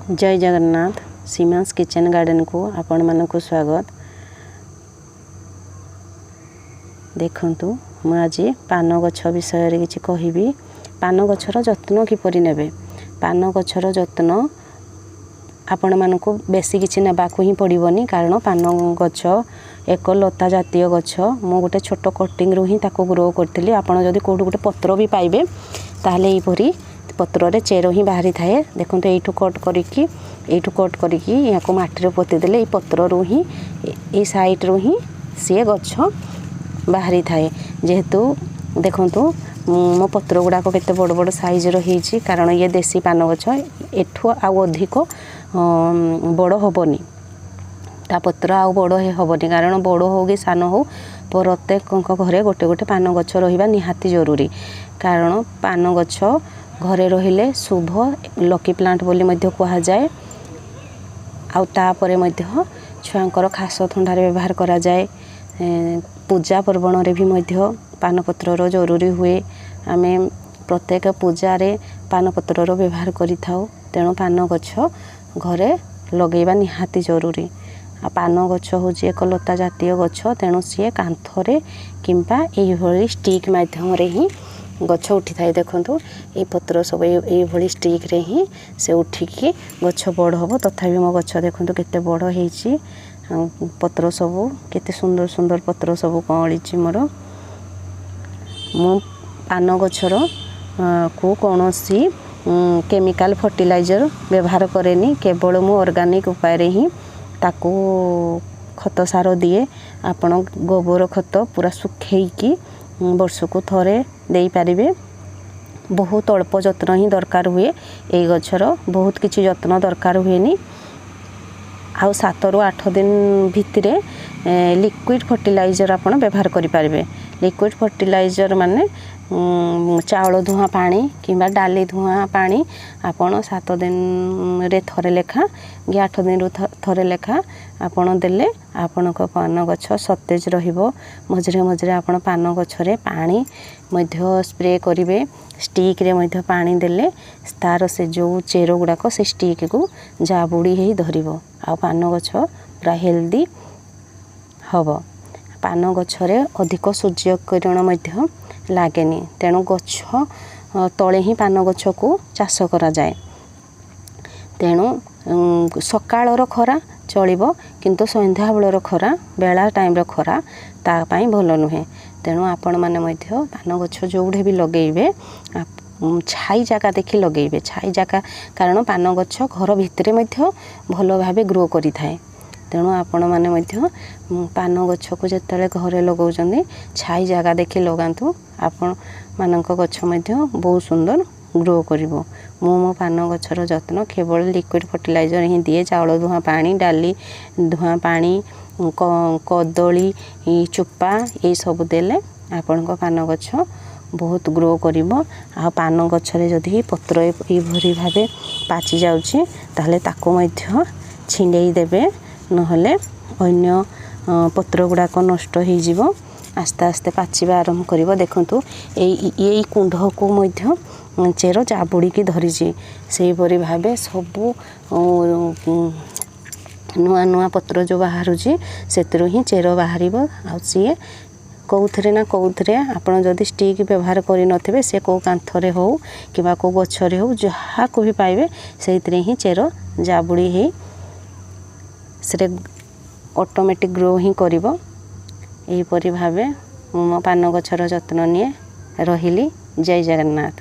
ଜୟ Jagannath. ସୀମାସ୍ kitchen ଗାର୍ଡ଼େନକୁ ଆପଣମାନଙ୍କୁ ସ୍ୱାଗତ। ଦେଖନ୍ତୁ, ମୁଁ ଆଜି ପାନ ଗଛ ବିଷୟରେ କିଛି କହିବି। ପାନ ଗଛର ଯତ୍ନ କିପରି ନେବେ? ପାନ ଗଛର ଯତ୍ନ ଆପଣମାନଙ୍କୁ ବେଶୀ କିଛି ନେବାକୁ ହିଁ ପଡ଼ିବନି, କାରଣ ପାନ ଗଛ ଏକ ଲତା ଜାତୀୟ ଗଛ। ମୁଁ ଗୋଟେ ଛୋଟ କଟିଂରୁ ହିଁ ତାକୁ ଗ୍ରୋ କରିଥିଲି। ଆପଣ ଯଦି କେଉଁଠୁ ଗୋଟେ ପତ୍ର ବି ପାଇବେ, ତାହେଲେ ଏହିପରି ପତ୍ରରେ ଚେର ହିଁ ବାହାରିଥାଏ। ଦେଖନ୍ତୁ, ଏଇଠୁ କଟ୍ କରିକି, ଏଇଠୁ କଟ୍ କରିକି ଏହାକୁ ମାଟିରେ ପୋତିଦେଲେ ଏଇ ପତ୍ରରୁ ହିଁ, ଏଇ ସାଇଡ଼ରୁ ହିଁ ସିଏ ଗଛ ବାହାରିଥାଏ। ଯେହେତୁ ଦେଖନ୍ତୁ, ମୋ ପତ୍ର ଗୁଡ଼ାକ କେତେ ବଡ଼ ବଡ଼ ସାଇଜ୍ର ହେଇଛି, କାରଣ ଇଏ ଦେଶୀ ପାନ ଗଛ, ଏଠୁ ଆଉ ଅଧିକ ବଡ଼ ହେବନି। ତା ପତ୍ର ଆଉ ବଡ଼ ହେବନି, କାରଣ ବଡ଼ ହଉ କି ସାନ ହଉ, ପ୍ରତ୍ୟେକଙ୍କ ଘରେ ଗୋଟେ ଗୋଟେ ପାନ ଗଛ ରହିବା ନିହାତି ଜରୁରୀ। କାରଣ ପାନ ଗଛ ଘରେ ରହିଲେ ଶୁଭ, ଲକି ପ୍ଲାଣ୍ଟ ବୋଲି ମଧ୍ୟ କୁହାଯାଏ। ଆଉ ତାପରେ ମଧ୍ୟ ଛୁଆଙ୍କର ଖାସ ଥଣ୍ଡାରେ ବ୍ୟବହାର କରାଯାଏ। ପୂଜା ପର୍ବଣରେ ବି ମଧ୍ୟ ପାନପତ୍ରର ଜରୁରୀ ହୁଏ। ଆମେ ପ୍ରତ୍ୟେକ ପୂଜାରେ ପାନପତ୍ରର ବ୍ୟବହାର କରିଥାଉ। ତେଣୁ ପାନ ଗଛ ଘରେ ଲଗେଇବା ନିହାତି ଜରୁରୀ। ଆଉ ପାନ ଗଛ ହେଉଛି ଏକ ଲତା ଜାତୀୟ ଗଛ, ତେଣୁ ସିଏ କାନ୍ଥରେ କିମ୍ବା ଏଇଭଳି ଷ୍ଟିକ୍ ମାଧ୍ୟମରେ ହିଁ ଗଛ ଉଠିଥାଏ। ଦେଖନ୍ତୁ, ଏଇ ପତ୍ର ସବୁ ଏଇଭଳି ଷ୍ଟିକ୍ରେ ହିଁ ସେ ଉଠିକି ଗଛ ବଡ଼ ହେବ। ତଥାପି ମୋ ଗଛ ଦେଖନ୍ତୁ କେତେ ବଡ଼ ହେଇଛି। ଆଉ ପତ୍ର ସବୁ କେତେ ସୁନ୍ଦର ସୁନ୍ଦର ପତ୍ର ସବୁ କଅଁଳିଛି ମୋର। ମୁଁ ପାନ ଗଛର କୁ କୌଣସି କେମିକାଲ ଫର୍ଟିଲାଇଜର ବ୍ୟବହାର କରେନି। କେବଳ ମୁଁ ଅର୍ଗାନିକ୍ ଉପାୟରେ ହିଁ ତାକୁ ଖତ ସାର ଦିଏ। ଆପଣ ଗୋବର ଖତ ପୁରା ଶୁଖେଇକି ବର୍ଷକୁ ଥରେ ଦେଇପାରିବେ। ବହୁତ ଅଳ୍ପ ଯତ୍ନ ହିଁ ଦରକାର ହୁଏ ଏଇ ଗଛର, ବହୁତ କିଛି ଯତ୍ନ ଦରକାର ହୁଏନି। ଆଉ 7ରୁ 8 ଦିନ ଭିତରେ ଲିକ୍ୱିଡ଼ ଫର୍ଟିଲାଇଜର ଆପଣ ବ୍ୟବହାର କରିପାରିବେ। ଲିକ୍ୱିଡ଼ ଫର୍ଟିଲାଇଜର ମାନେ ଚାଉଳ ଧୁଆ ପାଣି କିମ୍ବା ଡାଲି ଧୁଆ ପାଣି ଆପଣ 7 ଦିନରେ ଥରେ ଲେଖା କି 8 ଦିନରୁ ଥରେ ଲେଖା ଆପଣ ଦେଲେ ଆପଣଙ୍କ ପାନ ଗଛ ସତେଜ ରହିବ। ମଝିରେ ମଝିରେ ଆପଣ ପାନ ଗଛରେ ପାଣି ମଧ୍ୟ ସ୍ପ୍ରେ କରିବେ। ଷ୍ଟିକ୍ରେ ମଧ୍ୟ ପାଣି ଦେଲେ ତାର ସେ ଯେଉଁ ଚେର ଗୁଡ଼ାକ ସେ ଷ୍ଟିକ୍କୁ ଜାବୁଡ଼ି ହେଇ ଧରିବ ଆଉ ପାନ ଗଛ ପୁରା ହେଲ୍ଦି ହେବ। ପାନ ଗଛରେ ଅଧିକ ସୂର୍ଯ୍ୟ କିରଣ ମଧ୍ୟ ଲାଗେନି, ତେଣୁ ଗଛ ତଳେ ହିଁ ପାନ ଗଛକୁ ଚାଷ କରାଯାଏ। ତେଣୁ ସକାଳର ଖରା ଚଳିବ, କିନ୍ତୁ ସନ୍ଧ୍ୟାବେଳର ଖରା, ବେଳା ଟାଇମ୍ର ଖରା ତା ପାଇଁ ଭଲ ନୁହେଁ। ତେଣୁ ଆପଣମାନେ ମଧ୍ୟ ପାନ ଗଛ ଯେଉଁଠି ବି ଲଗେଇବେ, ଛାଇ ଜାଗା ଦେଖି ଲଗେଇବେ। ଛାଇ ଜାଗା, କାରଣ ପାନ ଗଛ ଘର ଭିତରେ ମଧ୍ୟ ଭଲ ଭାବେ ଗ୍ରୋ କରିଥାଏ। ତେଣୁ ଆପଣମାନେ ମଧ୍ୟ ପାନ ଗଛକୁ ଯେତେବେଳେ ଘରେ ଲଗାଉଛନ୍ତି, ଛାଇ ଜାଗା ଦେଖି ଲଗାନ୍ତୁ। ଆପଣମାନଙ୍କ ଗଛ ମଧ୍ୟ ବହୁତ ସୁନ୍ଦର ଗ୍ରୋ କରିବ। ମୁଁ ମୋ ପାନ ଗଛର ଯତ୍ନ କେବଳ ଲିକ୍ୱିଡ଼ ଫର୍ଟିଲାଇଜର ହିଁ ଦିଏ। ଚାଉଳ ଧୁଆ ପାଣି, ଡାଲି ଧୁଆ ପାଣି, କଦଳୀ ଚୋପା, ଏଇସବୁ ଦେଲେ ଆପଣଙ୍କ ପାନ ଗଛ ବହୁତ ଗ୍ରୋ କରିବ। ଆଉ ପାନ ଗଛରେ ଯଦି ପତ୍ର ଏଇଭଳି ଭାବେ ପାଚି ଯାଉଛି, ତାହେଲେ ତାକୁ ମଧ୍ୟ ଛିଣ୍ଡେଇ ଦେବେ, ନହେଲେ ଅନ୍ୟ ପତ୍ର ଗୁଡ଼ାକ ନଷ୍ଟ ହେଇଯିବ, ଆସ୍ତେ ଆସ୍ତେ ପାଚିବା ଆରମ୍ଭ କରିବ। ଦେଖନ୍ତୁ, ଏଇ କୁଣ୍ଡକୁ ମଧ୍ୟ ଚେର ଜାବୁଡ଼ିକି ଧରିଛି। ସେହିପରି ଭାବେ ସବୁ ନୂଆ ନୂଆ ପତ୍ର ଯେଉଁ ବାହାରୁଛି, ସେଥିରୁ ହିଁ ଚେର ବାହାରିବ। ଆଉ ସିଏ କେଉଁଥିରେ ନା କେଉଁଥିରେ, ଆପଣ ଯଦି ଷ୍ଟିକ୍ ବ୍ୟବହାର କରିନଥିବେ, ସେ କେଉଁ କାନ୍ଥରେ ହେଉ କିମ୍ବା କେଉଁ ଗଛରେ ହେଉ, ଯାହାକୁ ବି ପାଇବେ, ସେଇଥିରେ ହିଁ ଚେର ଜାବୁଡ଼ି ହେଇ ସେଟା ଅଟୋମେଟିକ୍ ଗ୍ରୋ ହିଁ କରିବ। ଏହିପରି ଭାବେ ମୁଁ ମୋ ପାନ ଗଛର ଯତ୍ନ ନିଏ। ରହିଲି, ଜୟ ଜଗନ୍ନାଥ।